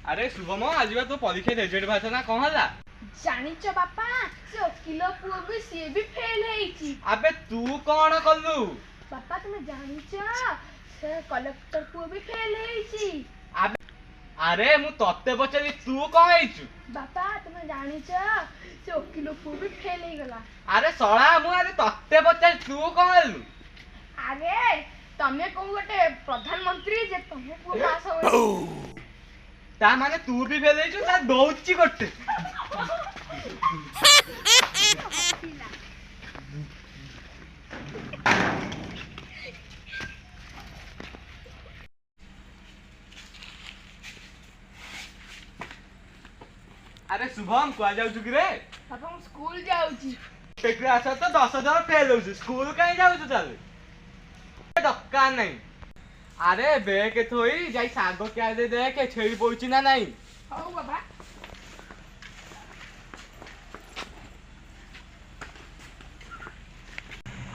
ଆରେ ଶୁଭମ, ଆଜି ବା ତୋ ପରୀକ୍ଷା ରେଜଲ୍ଟ ବାହାରିଥିଲା ନା, କଣ ହେଲା? ଜାଣିଛ ବାପା, ସେ ଓକିଲ ପୁଅ ବି, ସିଏ ବି ଫେଲ ହେଇଛି। ଆବେ ତୁ କଣ କଲୁ? ବାପା, ତୁମେ ଜାଣିଛ, ସେ କଲେକ୍ଟର ପୁଅ ବି ଫେଲ ହେଇଛି। ଆବେ ଆରେ ମୁଁ ତତେ ପଚାରିଲି, ତୁ କଣ ହେଇଛୁ? ବାପା, ତୁମେ ଜାଣିଛ, ସେ ଓକିଲ ପୁଅ ବି ଫେଲ ହେଇଗଲା। ଆରେ ଶଳା, ମୁଁ ଆରେ ତତେ ପଚାରିଲି, ତୁ କଣ ହେଲୁ? ଆରେ ତମେ କୋଉ ଗୋଟେ ପ୍ରଧାନମନ୍ତ୍ରୀ ଯେ ତମ ପୁଅ ପାସ୍ ହବ? ତା ମାନେ ତୁ ବି ଫେଲ ହେଇଛୁ ନା? ଦଉଛି ଗୋଟେ। ଆରେ ଶୁଭମ, କୁଆ ଯାଉଛୁ କି ରେ? ବାପା, ମୁଁ ସ୍କୁଲ ଯାଉଛି। କ୍ଲାସ ତ 10 ଜଣ ଫେଲ ହଉଛୁ, ସ୍କୁଲ କାହିଁ ଯାଉଛୁ ତାହେଲେ? ଦରକାର ନାହିଁ। ଆରେ ବେଗ ଥୋଇ ଯାଇ ଶାଗ କିଆରେ ଦେଖେ, ଛେଳି ପଡୁଛି ନା ନାଇଁ। ହଉ ବାବା।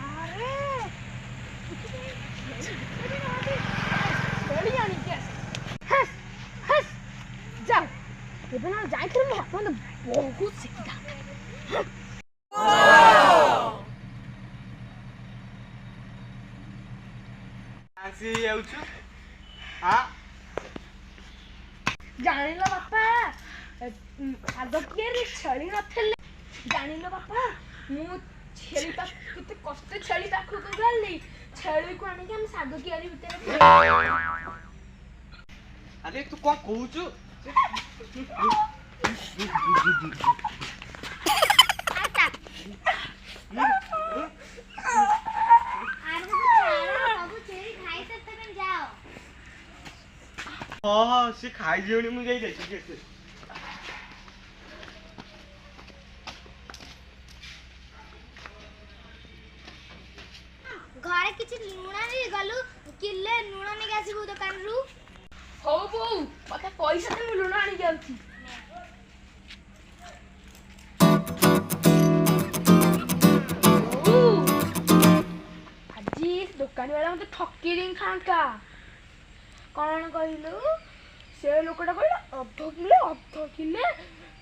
ଆରେ ଛେଳି ଆଣିକି ଆସ। ହେସ୍ ହେସ୍, ଯାଉ ଏବେ ନା ଯାଇଥିଲେ ମୋ ବାପା ମତେ ବହୁତ ଶିଖିଥାନ୍ତା। ଆସି ଯାଉଛୁ। ହଁ। ଜାଣିଲ ବାପା, ଶାଗ କିଆରେ ଛେଳି ନଥିଲେ। ଜାଣିଲ ବାପା, ମୁଁ ଛେଳି ପାଖ କେତେ କଷ୍ଟ, ଛେଳି ପାଖକୁ ଗଲି, ଛେଳିକୁ ଆଣିକି ଆମେ ଶାଗ କିଆରି ଭିତରେ। ଆରେ ତୁ କଣ କହୁଛୁ? ହଁ ହଁ, ସେ ଖାଇଯିବଣି, ମୁଁ ଯାଇ ଦେଖିକି ଆସେ। ଘରେ କିଛି ଲୁଣ ନେଇ ଗଲୁ, କିଲେ ଲୁଣ ନେଇକି ଆସିବୁ ଦୋକାନରୁ। ହଉ ବୋଉ, ମତେ ପଇସା ଦେ, ମୁଁ ଲୁଣ ଆଣିକି ଆଉଛି। ବୋଉ, ଆଜି ଦୋକାନୀ ବାଲା ମତେ ଠକି ଦେଇଥାନ୍ତା। କଣ କହିଲୁ? ସେ ଲୋକଟା କହିଲା ଅଧ କିଲୋ, ଅଧ କିଲେ,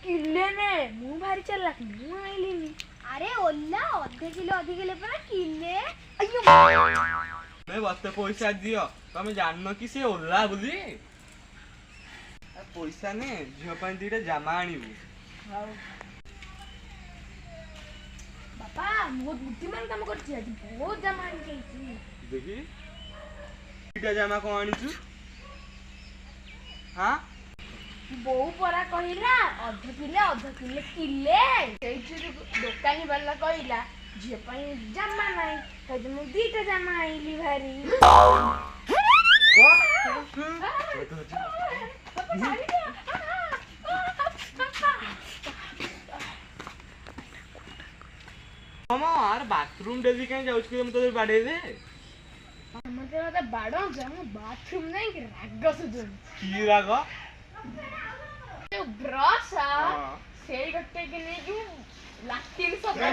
କିଲେ ନେ। ମୁଁ ଭାରି ଚାଲାକ, ମୁଁ ଆଣିଲିନି। ଆରେ ଓଲା, ଅଧ କିଲୋ ଅଧ କିଲୋ ପରା କିଲେ। ଆಯ್ୟୋ। ମତେ ପଇସା ଦିଅ। ତମେ ଜାଣିନ କି ସେ ଓଲା ବୋଲି? ପଇସା ନେ, ଝିଅ ପାଇଁ ଦିଟା ଜାମା ଆଣିବୁ। ହଉ ବାପା, ବହୁତ ବୁଦ୍ଧିମାନ କାମ କରିଛି, ଆଜି ବହୁତ ଜାମା ଆଣିକି ଆଇଛି। ଦେଖି, ଦିଟା ଜାମା କଣ ଆଣିଛୁ? ହଁ। ବୋଉ ପରା କହିଲା ଅଧ କିଲେ ଅଧ କିଲେ କିଲେ। ସେଇଥିରୁ ଦୋକାନୀ ବାଲା କହିଲା ଝିଅ ପାଇଁ ଜାମା ନାହିଁ, ସେଇଠି ମୁଁ ଦିଟା ଜାମା ଆଣିଲି ଭାରି। କଣ? ଆରେ ବାଥରୁମ ଡେଲି କାହିଁ ଯାଉଛୁ କି? ମୁଁ ତୋତେ ବାଡେଇଦେ। ମତେ ମତେ ବାଡଉଛ, ମୁଁ ବାଥରୁମ ଯାଇକି ରାଗ ସୁଝୁଛି। କି ରାଗ? ଯୋଉ ବ୍ରଶ, ସେଇ ଗୋଟେ ନେଇକି ମୁଁ ଲାଟିନ୍ ସଫା।